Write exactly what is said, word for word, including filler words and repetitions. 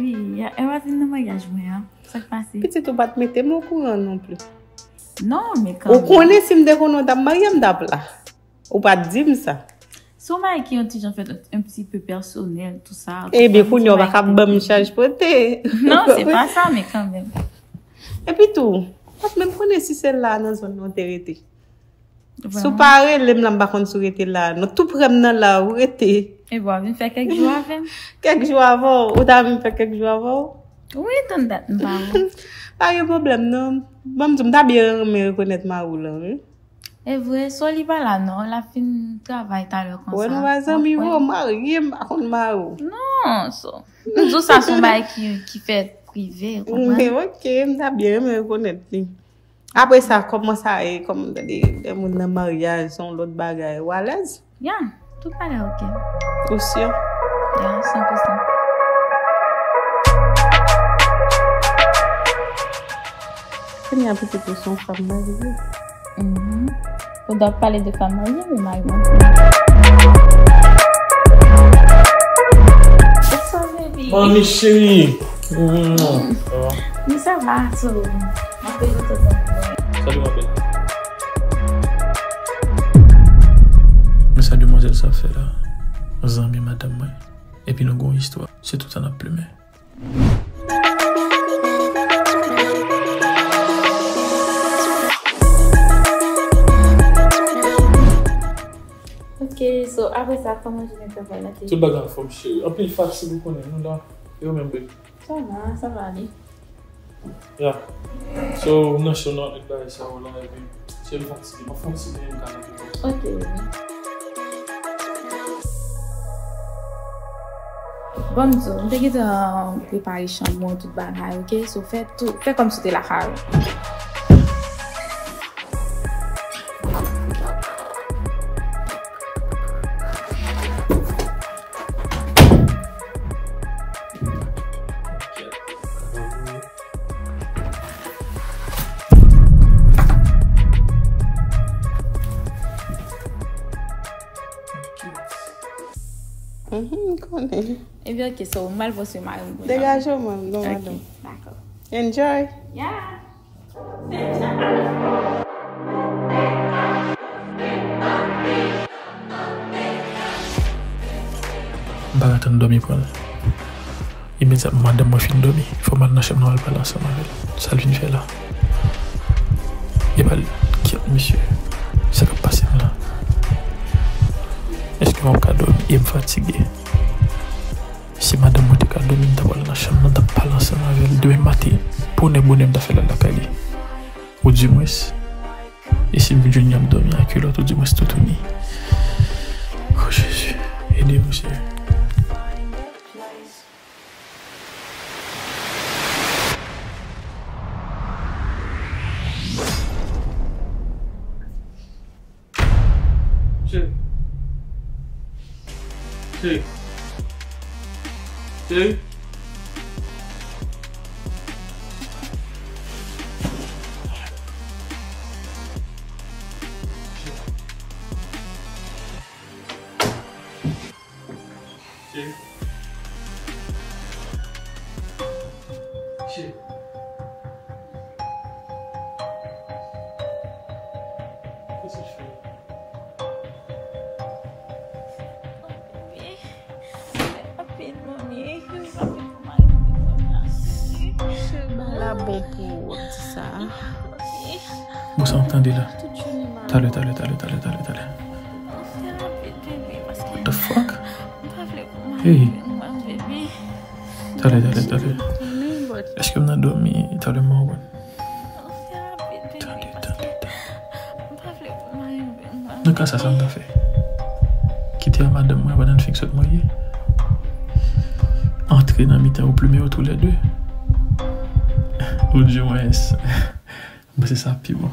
Wi, Eva vin nan maryaj mwen an. Sa k pase? Pitit, ou pa t mete m okouran non plis. Non, men kanmenm. Ou konnen si m te konnen w t ap marye, m t ap la. Ou pa t di m sa. Se yon bagay ki yon ti jan fèt un petit peu personnel, tout sa. Ebyen, kounye a w pa ka ban m chaj pote. Non, se pa sa, men kanmenm. Epi tou, w pa t menm konnen si se la nan zòn nan w te rete. Si w pa rele m la, m pa konn si w rete la. Non, tou prè m nan la, ou rete. Ebyen, w a vin fè kèk jou avè m. Kèk jou avè w, ou ta vin fè kèk jou avè w? Wi, tann dat m pa wè w. Pa gen pwoblèm non. Ban m di w, m ta byen renmen rekonèt mari w lan, wi. E vre, so li pa la non, l ap fin travay talè konsa. Wè nou pa zanmi vre, w marye, m pa konn mari w. Non, so. M di w sa se yon bagay ki, ki fèt prive, ou konprann? Men oke, m ta byen renmen rekonèt li. Apre sa, kòman sa ye, kòman w tande lè moun nan maryaj, se yon lòt bagay, ou alèz? Ya, tout bagay oke. Ou si? Ya, san pou san. Kounye a pitit ou se yon fanm marye. Mhm. Ou dwe pale de fanm marye, men mari mwen. What's up, baby? Manmi cheri. Mm, ça va? Mi sa va, so, m ap prezante tèt mwen. Salut, ma belle. Men sa demwazèl sa fè la, zanmi madanm mwen. Epi nou gen yon istwa. Se tout sa n ap plimen. Ok, so apre sa, kòman jounen travay la te ye? Tout bagay anfòm, cheri. Anpil fatig, ou konnen, nou la. E ou menm, baby? Sa va, sa va ale. Ya. So, nan cho nan, ak bagay sa yo la, epi, cheri, m fatige, m ap fè yon ti beny, m ka nan. Ok. Bon, m di w, m te gentan prepare chanm mwen, tout bagay, ok? So, fè tou, fè kòmsi w te lakay ou. Mhm, m konnen. Ebyen, ok, so, m al vòse mari m kounye a. Degaje w, manmi, non, madanm. Ok, dakò. Enjoy. Yeah. M pa ka tann dòmi pran l. Imedyatman madanm mwen fin dòmi, fò m al nan chanm nan al pale ansanm avè l. Sa l vin fè la? Epa l, kyèt mesye, sa k ap pase m la? Èske m ap ka dòmi? E m fatige. Si madanm mwen te ka dòmi, m ta pral nan chanm nan, m t ap pale ansanm avè l. Demen maten, bonè bonè, m ta fè l al lakay li. Oudimwens, e si m vin jwenn li ap dòmi ak kilòt, oudimwens toutouni. O Jezi, ede m, Senyè. Cheri. Cheri. Cheri. Cheri. Cheri. Kisa w fè? Cheri, bagay la bon pou ou, w ap di sa. Bon, sa m ap tande la. Talè, talè, talè, talè, talè, talè. What the fuck? Hey. Talè, talè, talè. Èske m nan dòmi? Talè m konprann. Tande, tande, tande. Nan ka sa, sa m ta fè? Kite a madanm mwen pandan n fenk sot marye? Antre nan mitan yo, plimen yo toulède? Oudimwens. M panse sa pi bon.